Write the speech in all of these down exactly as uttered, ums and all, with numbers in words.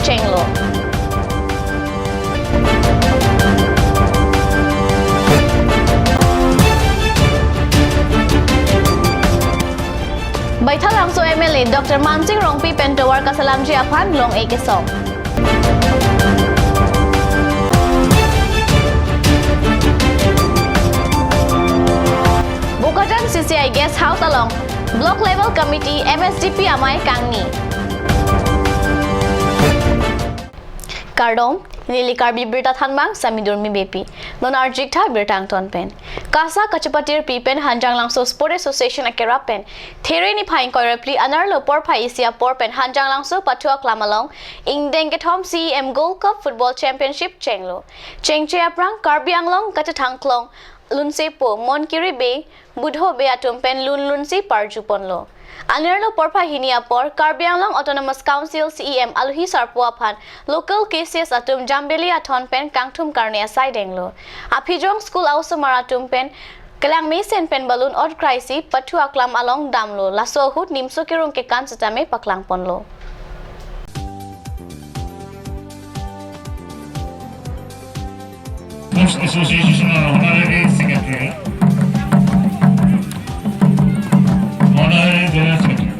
chenglo. Baithalangso M L A Doctor Mansing Rongpi pen tovar kaselamji aphan long-e kesom. Bokajan C C I Guest House along Block Level Committee M S D P amei kangni. Kardom, neli Karbi Birta Thanbang, Sami Durmi Beypi. Non arjik tha birta angton pen. KASA kachepatirpi pen Hanjanglangso Sport Association akerap pen There niphai ingkoi ra phli anerlo porphai isi apor pen Hanjanglangso pathu aklam along ingdeng kethom C E M Gold Cup Football Championship chenglo. Chengche aphrang Karbi Anglong kachethang klong lunsepo Monkiri Bey, Budho Bey atum pen lun lunsi parju ponlo. Anerlo porphai hini apor Karbi Anglong Autonomous Council C E M Alohi Sarpo aphan local K C S atum Jambili athon pen kangthum karne asai denglo. Aphijong school a-osomar atum pen kelang mesen pen balloon ot kraisi pathu aklam along damlo. Laso ahut nimso kerung kekan setame paklang ponlo. Sports Association Honorary Secretary, Honorary General Secretary.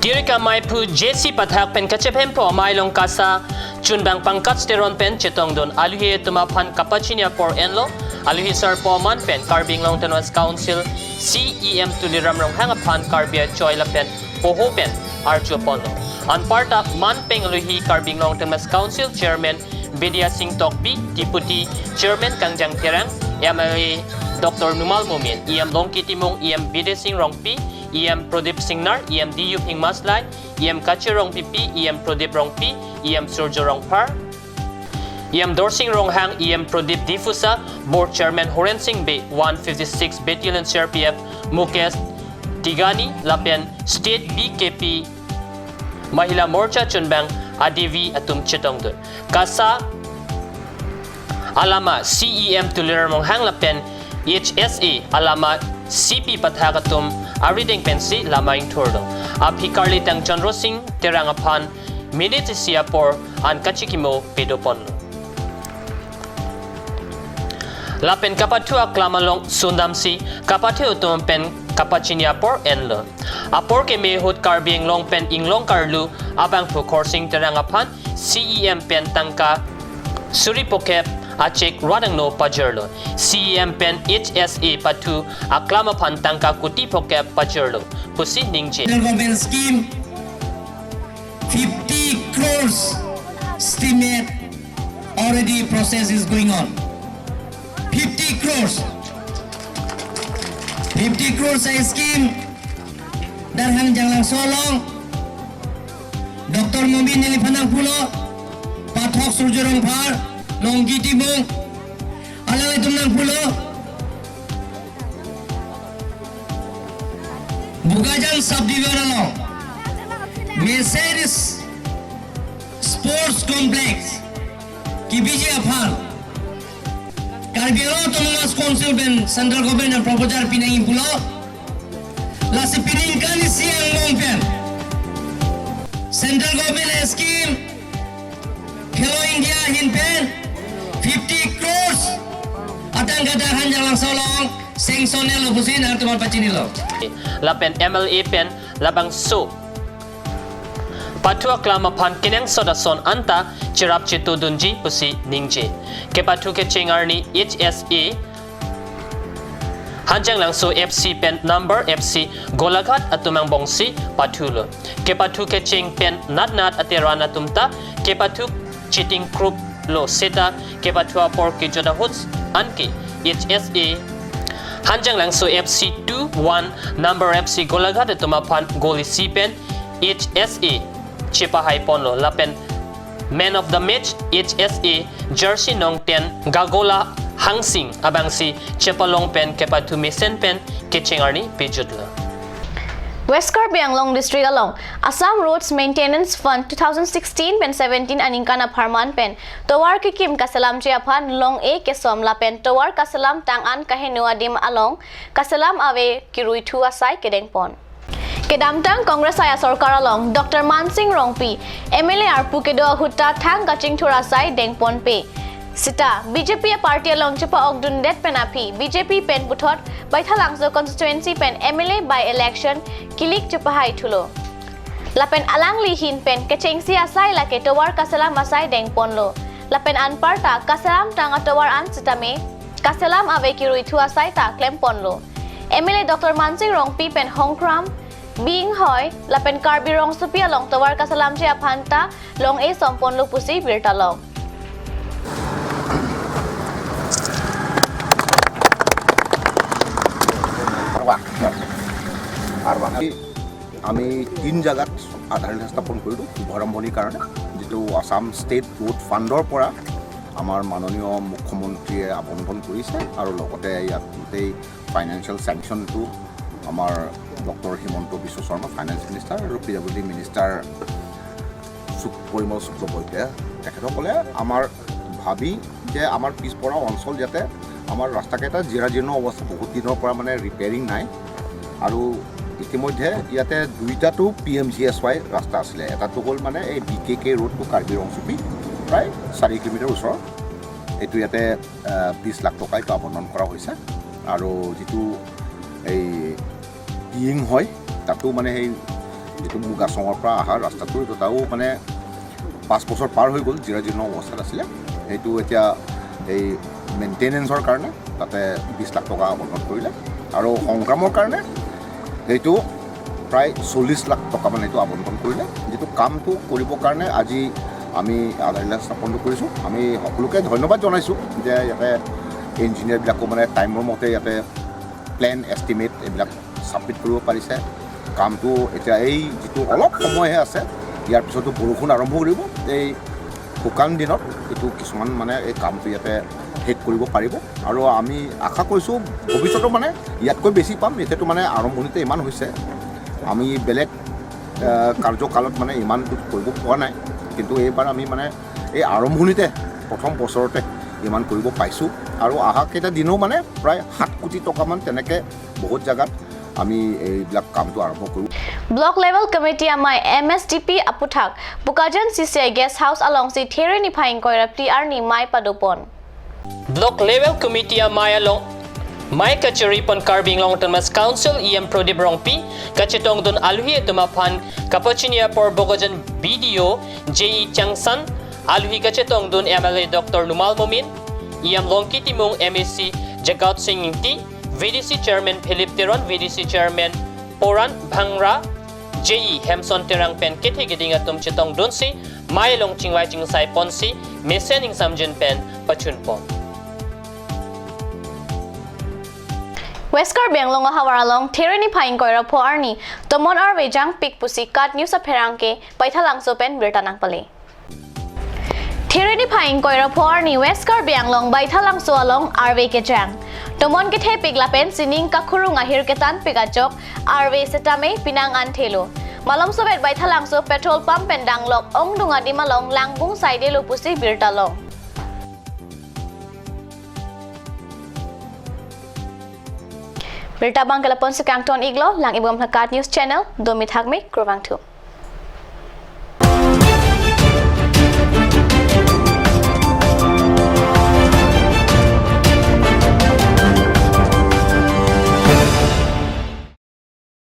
Tirik amei phu J C Pathak pen kachephem po amei along KASA chunbang Pankaj Teron pen chetongdun. Alohi atum aphan kapachini apor enlo. Alohi Sarpo aman pen Karbi Anglong Autonomous Council C E M Tuliram Ronghang aphan Karbi achoi lapen poho pen arju ponlo. Anparta man peng alohi Karbi Anglong Autonomous Council Chairman Bidya Singh Tokbi, Deputy Chairman Kangjang Terang, M L A Doctor Numal Momin, E M Longki Timung, E M Bidya Singh Rongpi, E M Pradip Singnar, E M D U Phingmaslai, E M Kache Rongpipi, E M Pradip Rongpi, E M Surjo Rongphar, E M Dorsing Ronghang, E M Pradip Diphusa, Board Chairman Horen Singh Bey, one fifty-six Battalion C R P F Mukesh Tigani lapen State B K P Mahila Morcha chunbang Adevi atum chetongdun. KASA alama C E M Tuliram Ronghang lapen H S A alama C P Pathak atum arideng pensi lama ingthurlo. Aphi karlitang Chandra Singh Terang aphan minute isi apor an kachikimo pedo ponlo. Lapen kapathu aklam along sundamsi kapathe atum pen kapachini apor enlo. Apor keme ahut Karbi Anglong pen Inglong Karlu abangphu Khorsing Terang aphan C E M pen tangka suri phokep a cheque rat angno pajirlo. C E M pen H S A pathu aklam aphan tangka kuti phokep pajirlo pusi ningje. Central government scheme, fifty crores estimate already process is going on. Fifty crores. Fifty crores a scheme. Dak Hanjanglangso along Doctor Momin neliphan nangpulo, Pathak Surjo Rongphar, Longki Timung, alanglitum nangpulo, Bokajan subdivision along Mercedes Sports Complex kebiji aphan Karbi Anglong Autonomous Council pen Central Government pen proposal pinangji pulo. Lasi peningkan isi angbong pen Central Government scheme Khelo India ahin pen fifty crores atangka dak Hanjanglangso along sanction-lo pusi nangtum aphan pachinilo. Lapen M L A pen labangso pathu aklam aphan kenangsot ason anta cherap chetudunji pusi ningje. Kepathu kecheng arni H S A Hanjanglangso F C pen Number F C Golaghat atum angbongsi pathulo. Kepathu kecheng pen natnat ateran atum ta kepathu cheting kruplo seta kepathu apor kejut ahut anke H S A Hanjanglangso F C two one Number F C Golaghat atum aphan goal isi pen H S A chepahai ponlo lapen Man of the Match H S A jersey nong ten Gagola Hangsing abangsi chepalong pen kepathu mesen pen kecheng arni pejutlo. West Karbi Anglong District along Assam Roads Maintenance Fund two thousand sixteen pen seventeen aningkan apharman pen tovar kekim kaselamji aphan long-e kesom lapen tovar kaselam tang an kaheno adim along kaselam ave kiruithu asai kedengpon. Kedamtang Congress aya sorkar along Doctor Mansing Rongpi M L A arpu kedo ahut ta thang kachingthur asai dengponpe. Sita B J P a party along chepa-okdundet pen aphi B J P pen puthot Baithalangso constituency pen M L A by election kilik chepahaithulo. Lapen alangli ahin pen kechengsi asai lake tovar kaselam asai dengponlo. Lapen anparta kaselamtang atovar an sitame kaselam ave kiruithu asai ta klemponlo. M L A Doctor Mansing Rongpi pen Hongkram, Bing Hoi, lapen Karbi Rongsopi along tovar kaselamji aphan ta long-e somponlo pusi birta long. আমি তিন জাগাত আধাৰশিলা স্থাপন কৰিলোঁ শুভাৰম্ভণিৰ কাৰণে, যিটো Assam state road ফাণ্ডৰ পৰা আমাৰ মাননীয় মুখ্যমন্ত্ৰীয়ে আবণ্টন কৰিছে আৰু লগতে ইয়াত গোটেই ফাইনেন্সিয়েল ছেংচনটো আমাৰ ডক্টৰ হিমন্ত বিশ্ব শৰ্মা ফাইনেন্স মিনিষ্টাৰ আৰু পি ডাব্লিউ ডি মিনিষ্টাৰ শুক-, পৰিমল শুক্লবৈদ্যই তেখেতসকলে আমাৰ ভাবি যে আমাৰ পিছপৰা অঞ্চল যাতে আমাৰ ৰাস্তাকেইটা জীৰাজীৰ্ণ অৱস্থা, বহুত দিনৰ পৰা মানে ৰিপেয়াৰিং নাই আৰু ইতিমধ্যে ইয়াতে দুইটাতো P M G S Y ৰাস্তা আছিলে, এটাতো হ'ল মানে এই B K K road to Karbi Rongchupi, প্ৰায় চাৰি কিলোমিটাৰ ওচৰত, এইটো ইয়াতে আহ, বিশ লাখ টকা এইটো আবণ্টন কৰা হৈছে আৰু যিটো এই বিং হয় তাতো মানে সেই যিটো মুগাচঙৰ পৰা অহা ৰাস্তাটো এইটো তাও মানে পাঁচ বছৰ পাৰ হৈ গ'ল, জীৰাজীৰ্ণ অৱস্থাত আছিলে, সেইটো এতিয়া এই মেইনটেনেন্সৰ কাৰণে তাতে বিশ লাখ টকা আবণ্টন কৰিলে আৰু সংগ্ৰামৰ কাৰণে সেইটো প্ৰায় চল্লিছ লাখ টকা মানে এইটো আবণ্টন কৰিলে, যিটো কামটো কৰিবৰ কাৰণে আজি আমি আধাৰশিলা স্থাপনটো কৰিছোঁ। আমি সকলোকে ধন্যবাদ জনাইছোঁ যে ইয়াতে ইঞ্জিনিয়াৰবিলাকো মানে টাইমৰ মতে ইয়াতে প্লেন এষ্টিমেট এইবিলাক ছাবমিট কৰিব পাৰিছে। কামটো এতিয়া এই যিটো অলপ সময়হে আছে, ইয়াৰ পিছতো বৰষুণ আৰম্ভ কৰিব। এই শুকান দিনত এইটো কিছুমান মানে এই কামটো ইয়াতে শেষ কৰিব পাৰিব আৰু আমি আশা কৰিছোঁ ভৱিষ্যতেও মানে ইয়াতকৈ বেছি পাম। এতিয়াতো মানে আৰম্ভণিতে ইমান হৈছে, আমি বেলেগ আহ, কাৰ্যকালত মানে ইমানটো কৰিব পৰা নাই, কিন্তু এইবাৰ আমি মানে এই আৰম্ভণিতে প্ৰথম বছৰতে ইমান কৰিব পাইছোঁ আৰু অহা কেইটা দিনো মানে প্ৰায় সাত কোটি টকামান তেনেকে বহুত জেগাত আমি এইবিলাক কামটো আৰম্ভ কৰোঁ। Block Level Committee amei M S D P aphuthak Bokajan C C I Guest House alongsi There niphai ingkoi ra phli arni mei padopon. Block Level Committee amei along mei kacharipon Karbi Anglong Autonomous Council E M Prodip Rongpi, kachetongdun aluhi atum aphan kapachini apor Bokajan B D O J E Changsan, aluhi kachetongdun M L A Doctor Numal Momin, E M Longki Timung, M A C Jagat Sing Ingti, V D C Chairman Philip Teron, V D C Chairman Poran Bhangra, J E Hemson Terang pen kethe keding atum chetongdunsi mei along chingvai chingsai ponsi mesen ingsamjin pen pachunpon. West Karbi Anglong ahavar along There niphai ingkoi ra pho arni tomon arve jangpik pusi KAT News apherangke Baithalangso pen birta nangpale. There niphai ingkoi ra pho arni West Karbi Anglong Baithalangso along arve kejang. Tomon kethepik lapen sining kakhurung ahir ketanpik ajok arve setame pinang anthelo. Malomsobet Baithalangso petrol pump pen danglok ongdung adim along langbung saidelo pusi birta long. Birta abangke lapu-ansi kangton iklo, lang-ibom KAT News Channel, domi thakme, kurvangthu.